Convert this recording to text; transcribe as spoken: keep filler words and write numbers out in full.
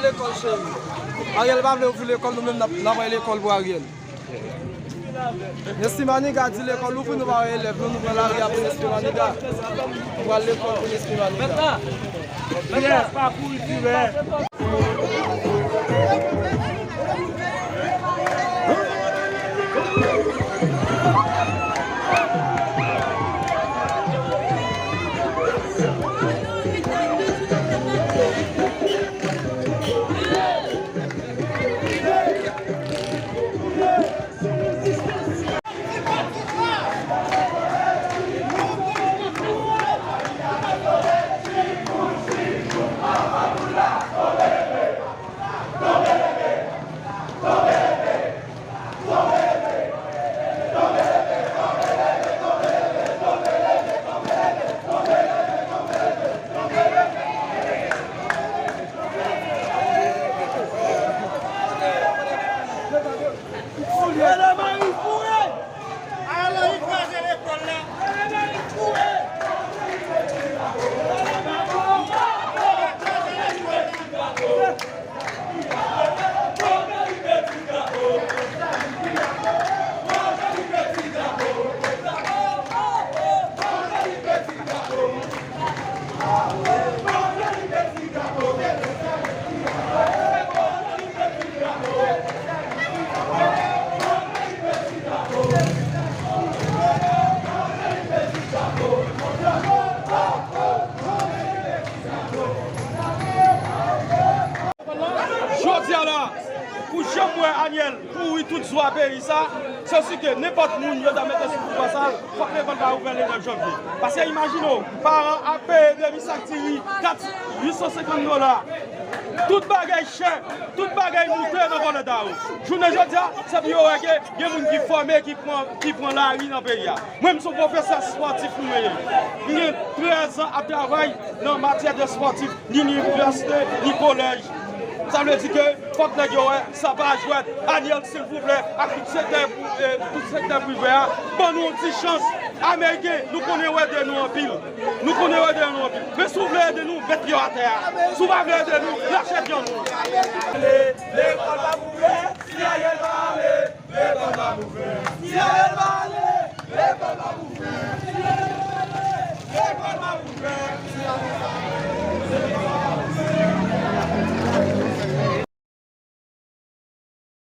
Lekòl, cheri. Ariel pa vle ouvri lekòl, nou menm n ap, n ap bay lekòl pou Ariel. Nesmy Maniga di lekòl louvri, nou pa wè elèv, nou, nou pran lari a pou Nesmy Maniga. Nou pral lekòl pou Nesmy Maniga. Pyè, pa kouri, Pyè. Jodi a la, pou jan m wè Aniel kouri tout zwa peyi sa, se si ke nenpòt moun yo ta mete sou pouvwa sa, fòk lekòl ta ouvè le nèf janvye. Paske imajine w, paran ap peye demi sak diri kat, uit san senkant dola. Tout bagay chè, tout bagay moute nan vòlè ta yo. Jounen jodi a, se pou yo wè ke gen moun ki fòme, ki pran, ki pran lari nan peyi a. Mwen, m se yon pwofesè espòtif mwen ye. M gen trèz an ap travay nan matyè de espòtif, ni, ni inivèsite, ni kolèj. Sa vle di ke fòk nèg yo wè, sa pa jwèt. Aniel, silvouplè, ak tout sektè, eh, tout sektè prive a, ban nou yon ti chans. Ameriken, nou konnen yo ede nou anpil. Nou konnen yo ede nou anpil. Men si w vle ede nou, met pye w atè a. Si w pa vle ede nou, lache pye w. Ale, lekòl pa pou fè, si Ariel pa ale, lekòl pa pou fè.